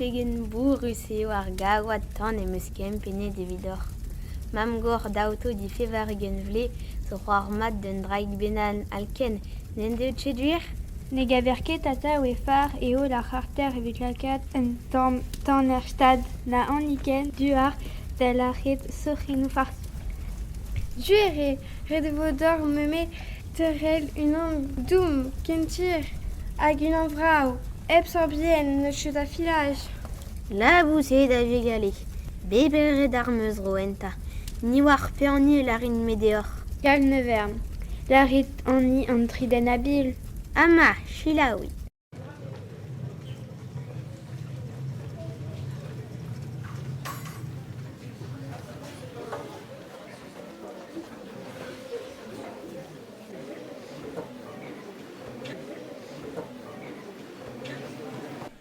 pegen bourrus eo ar gaouad tan em eus kempennet evidoc'h. Mamm-gozh daouto he 80 vloaz zo c'hoar mat d'un draig bennak àlkent, n'en deo ket gwir ? Ne gaver ket atav e far heol ar c'harter evit lakaat un tamm tan er stad, na hini ken douar da lâret sorc'hennoù farsus. Gwir eo, ret e vo deoc'h memes teurel unan domm kentir hag unan vrav, hep sorbienn n'eus ket a filaj. Laboused a vugale, bepred ar meuz ro enta. Ni oar pehini e lârin-me deoc'h. Gall ne vern, lârit hini an tri den abil. Amañ, selaouit.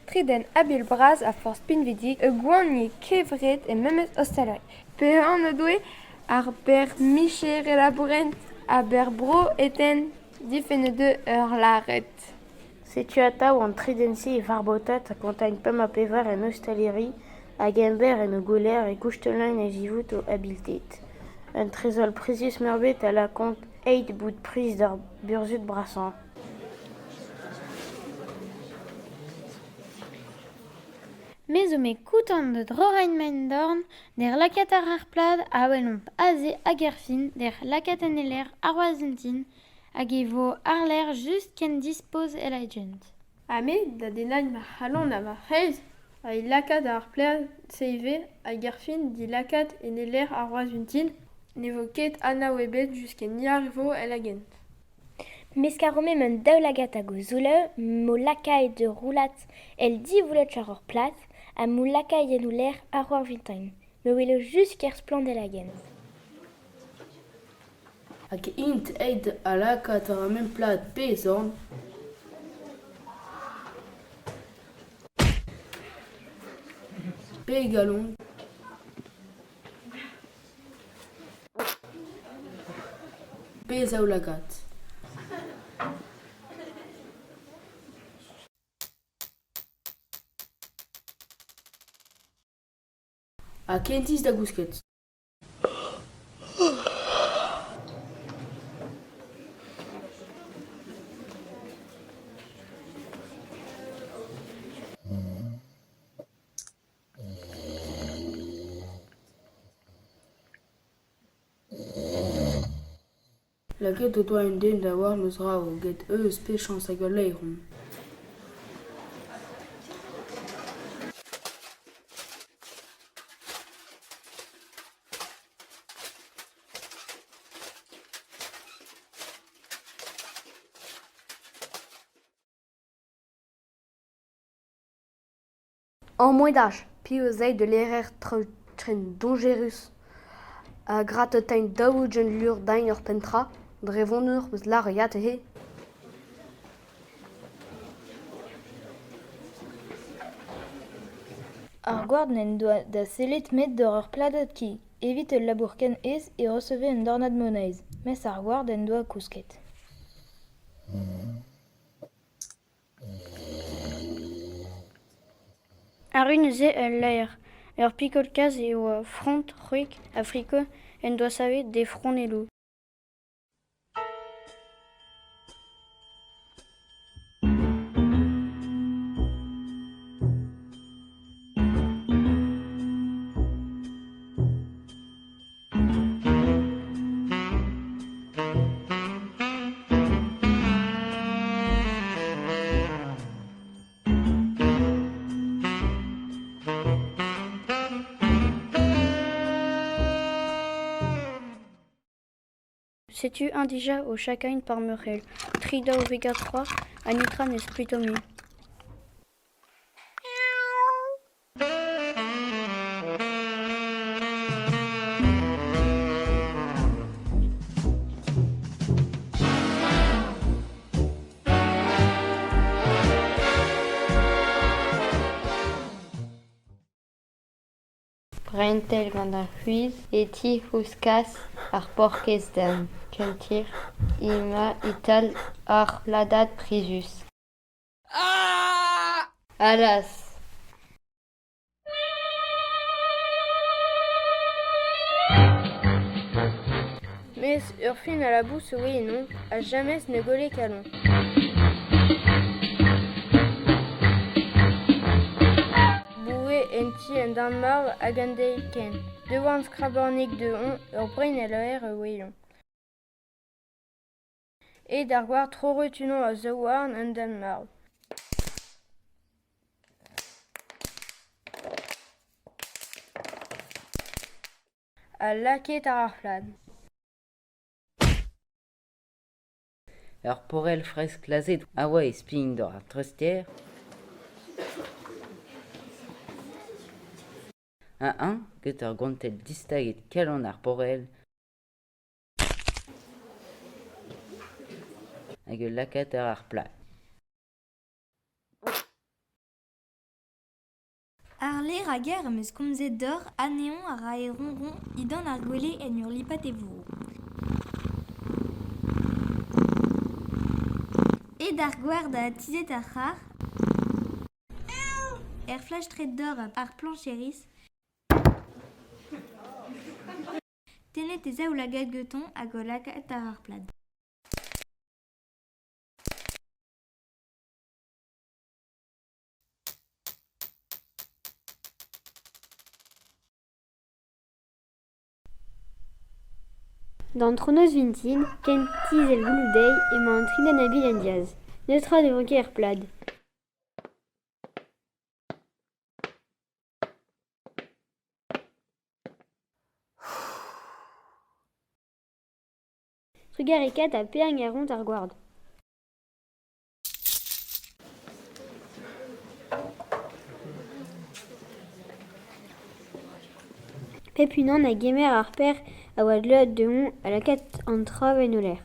Tri den abil-bras ha forzh pinvidik a goanie kevret e memes ostaleri. Pe anv doe ar berr-micher e labourent ha berr-bro e tent difennet eo ur lâret. Setu atav an tri den-se é varbotat ha kontañ 84 en ostaleri hag emberr en o goulec'h e koustellaint a-zivout o abilted. Un teñzor prizius-meurbet a lakaont aet bout priz d'ar burzhud brasañ. Me zo me koutant da droc'hañ ma dorn, d'er lakaat àr ar plad a welomp aze hag erfin d'er lakaat en e lec'h àr vintin hag e vo àr-lerc'h just ken dispoz èl agent. Ha me da dennañ ma c'halon ha ma c'hreiz ha he lakaat àr ar plad-se ivez hag erfin d'he lakaat en e lec'h àr vintin ne vo ket anav ebet jusqu'en ni arrivo èl a-gent. Mesk a ro-me ma daoulagad hag o zoullañ, m'o lakay da roulat èl divoulet àr ur plad ha m'o lakay en o lec'h àr ar vintin. Me welo just ker splann èl a-gent. Hag int aet da lakaat ar mem plad pe zorn. Pe galon. Pe zaoulagad. Ha kentizh da gousket. Lakaet o doa un den da oar o zraoù get euzh pechañs hag ul laeron. Amañ piv a zay da lâret traoù ken dañjerus ha graet 40 lur din ouzhpenn tra dre voneur 'peus lâret ya dezhe. Ar gward n'en doa da sellet 'met doc'h ur pladad kig. Evit ul labour ken aes e reseve un dornad moneiz, mes ar gward en doa kousket. Arru neuze ul laer. Ur pikol kazh e oa front c'hwek ha friko en doa savet d'e fronelloù. Setu eñ dija o chakañ par Murel, tri daou vega tra ha netra ne splito mui. Brentel gant ar c'hwezh e tic'houskas ar paourkaezh den kentir emañ e-tal ar pladad prizius. Allaz ! Mes ur fin a labous oe eno, ha james ne golle kalon. Boue en ti en darn marv hag an deiz ken. Dewan skrabornig de on, ur brein el aer e ouelon. Aet ar gward troc'het unan a zaouarn un den marv. Ha lakaet àr ar plad. Ur porell fresk lazhet a oa e spign doc'h ar treuzter. Ha eñ get ur gontell distaget kalon ar porell hag e lakaat àr ar plad. Ar lêr a gêr am eus komzet deoc'h anezhañ a rae roñroñ dindan ar gwele en ur lipat e vourr. Aet ar gward ha tizhet ar c'harr, er flastret dor ar plañcheris, tennet e zaoulagad gantañ hag o lakaat àr ar plad. D'antronoz vintin, kent tizhel gouloù-deiz, emañ an tri den abil en diaz. Netra ne vanke er plad. Trugarekaat ha paeañ a reont ar gward. Pep unan a gemer ar per a oa dleet dezhañ ha lakaat an traoù en o lec'h.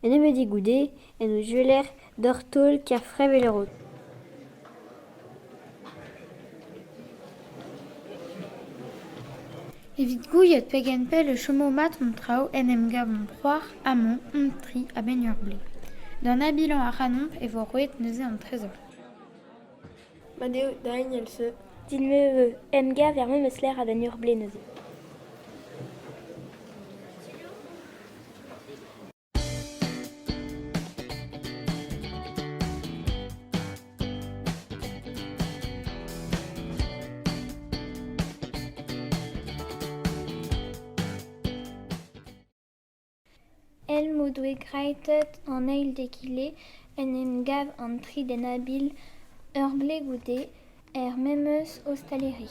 Un nebeudig goude en o gweler doc'h taol Kerfrevel-Road. Evit gouiet pegen pell e chomo mat an traoù en em gavomp c'hoar amañ hon-tri a-benn ur bloaz. D'an abilañ ac'hanomp e vo roet neuze an trezor. Mat eo da hini-se. Din-me ivez emgav er memes lec'h a-benn ur bloaz neuze. Èl m'o doe graet an eil d'egile en em gav an tri den abil ur bloaz goude er memes ostaleri.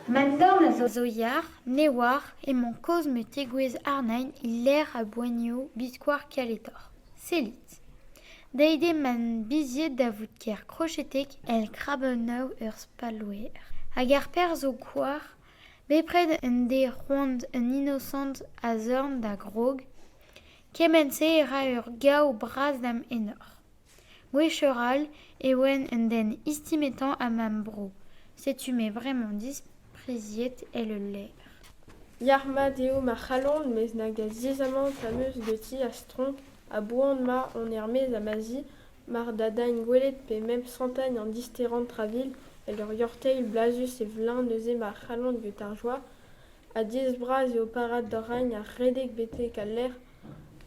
Ma dorn a zo yac'h, me 'oar emañ kaoz ma tegouezh àrnañ e-lec'h a boanioù biskoazh kaletoc'h. Sellit. Deuet eo ma bizied da vout ker krochetek èl krabanoù ur sparloer. Hag ar perzh zo koar, bepred en dez c'hoant un inosant a zorn da grog, kement-se e ra ur gaou bras da'm enor. Gwechall e oan un den istimetañ a ma bro, setu me bremañ dispriziet èl ul laer. Yac'h-mat eo ma c'halon mes nag a ziaezamant am eus ganti a-stronk a-boan ma on er-maez a ma zi mar da din gwelet pe mem santañ an disterañ tra vil evel ur yorteil blazus e vleuñv neuze ma c'halon get ar joa ha diaes-bras eo parat d'ar ha redek betek al lec'h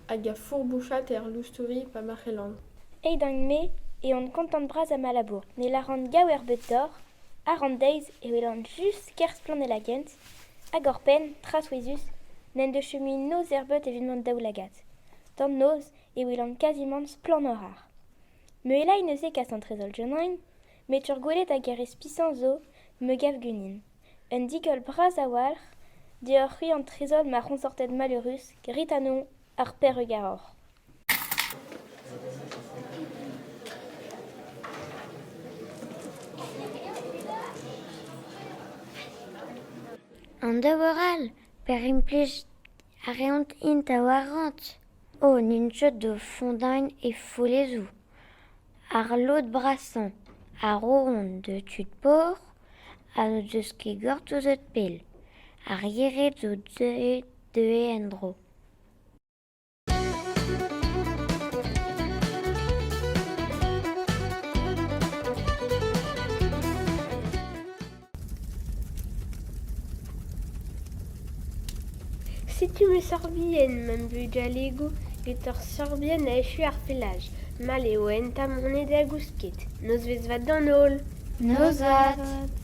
hag a fourbouchat er loustouri pa ma c'hellan. Eidon-me eh on kontant-bras a ma labour. Ne lâran gaou ebet deoc'h, àr an deiz e welan just ker splann èl a-gent, hag oc'hpenn, tra souezhus, n'en deus ket mui noz ebet evit man daoulagad. D'an noz e welan kazimant splannoc'h àr. Me ellay neuze kas an trezol genin, met ur gwelet hag ar re spisañ zo me gav ganin. Un digoll bras a-walc'h deoc'h-c'hwi an trezol ma c'hoñsorted maleürus, grit anezhañ ar perr-egaroc'h. An daou all, per implij a reont int a warant. Oh, n'int ket da fondañ e follezoù. Ar lod brasañ a roont da tud paour Ha n'o deus ket gortozet pell, ar yered zo deuet dezhe en-dro. Setu me sorbienn, mam bugalegoù, get ur sorbienn a echu ar felaj. Mall eo enta monet da gousket. Nozvezh vat d'an holl. Nozvat.